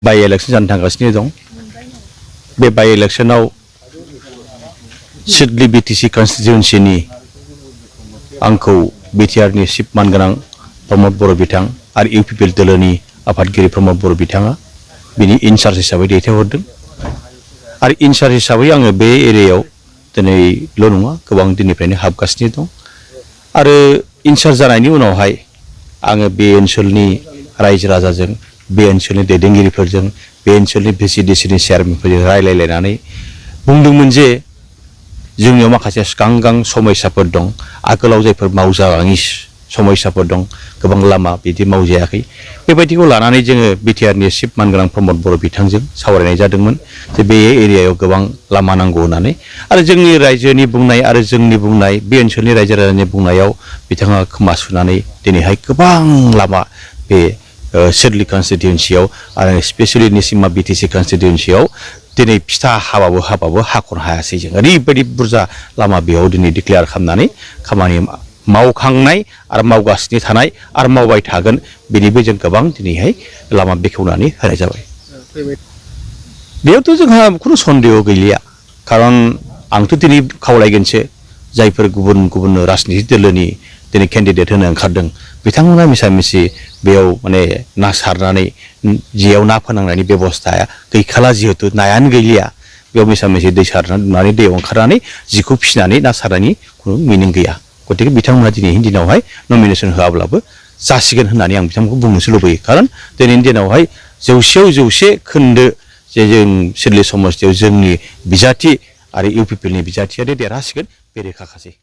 बाइ election जानो थांगासिनो दं बे बाइ इलेक्शनाव सिडली बिटिसि कन्स्टिट्युएन्सिनि आंखौ बिटिआरनि चिफ मानगोनां प्रमद बर' बिथां आरो इउपिपिएल दोलोनि आफादगिरि प्रमद बर' बिथाङा बिनि इनचार्ज हिसाबै दैथायहरदों आरो इनचार्ज हिसाबै आङो बे एरियायाव दिनैल' नङा गोबां दिननिफ्रायनो हाबगासिनो दं आरो इनचार्ज जानायनि उनावहाय आङो बे ओनसोलनि रायजो राजाजों बे ओनसोलनि दैदेनगिरिफोरजों बे ओनसोलनि भिसिडिसिनि चेयारमेनफोरजों रायलायलायनानै बुंदोंमोन जे जोंनियाव माखासे गांगां समस्याफोर दं आगोलाव जायफोर मावजाङि समस्याफोर दं गोबां लामा बिदि मावजायाखै बेबायदिखौ लानानै जोङो बिटिआरनि चिफ मानगोनां प्रमद बर' बिथांजों सावरायनाय जादोंमोन जे बे एरियायाव गोबां लामा नांगौ होननानै आरो जोंनि रायजोनि बुंनाय आरो जोंनि बुंनाय बे ओनसोलनि रायजो राजानि बुंनायाव बिथाङा खोमा सुनानै दिनैहाय गोबां लामा बे सिडली कन्स्टिट्युएन्सियाव आरो स्पेशेलि निसिमा बिटिसि कन्स्टिट्युएन्सियाव दिनै फिथा हाबाबो हाख'नो हायासै जों ओरैबायदि बुरजा लामा बेयाव दिनै डिक्लेयार खालामनानै खामानि मावखांनाय आरो मावगासिनो थानाय आरो मावबाय थागोन बेनिबो जों गोबां दिनैहाय लामा बेखेवनानै होनाय जाबाय बेयावथ' जोंहा खुनु सन्देह गैलिया खारन आंथ' दिनै खावलायगोनसो जायफोर गुबुन गुबुन राजनितिक दोलोनि दिनै केन्डिडेट होनो ओंखारदों बिथांमोना मिसामिसि बेयाव माने ना सारनानै जेयाव ना फोनांनायनि बेबस्थाया गैखाला जिहेतु नायानो गैलिया बेयाव मिसामिसि दै सारनानै दैयाव ओंखारनानै जिखौ फिसिनानै ना सारनायनि खुनु मिनिं गैया गतिके बिथांमोना दिनैनि दिनावहाय नमिनेसन होआब्लाबो जासिगोन होननानै आं बिथांमोनखौ बुंनोसो लुबैयो खारन दिनैनि दिनावहाय 100% खोन्दो जे जों सिडली समस्तियाव जोंनि बिजाथि आरो इउपिपिएलनि बिजाथियानो देरहासिगोन बे रोखाखासै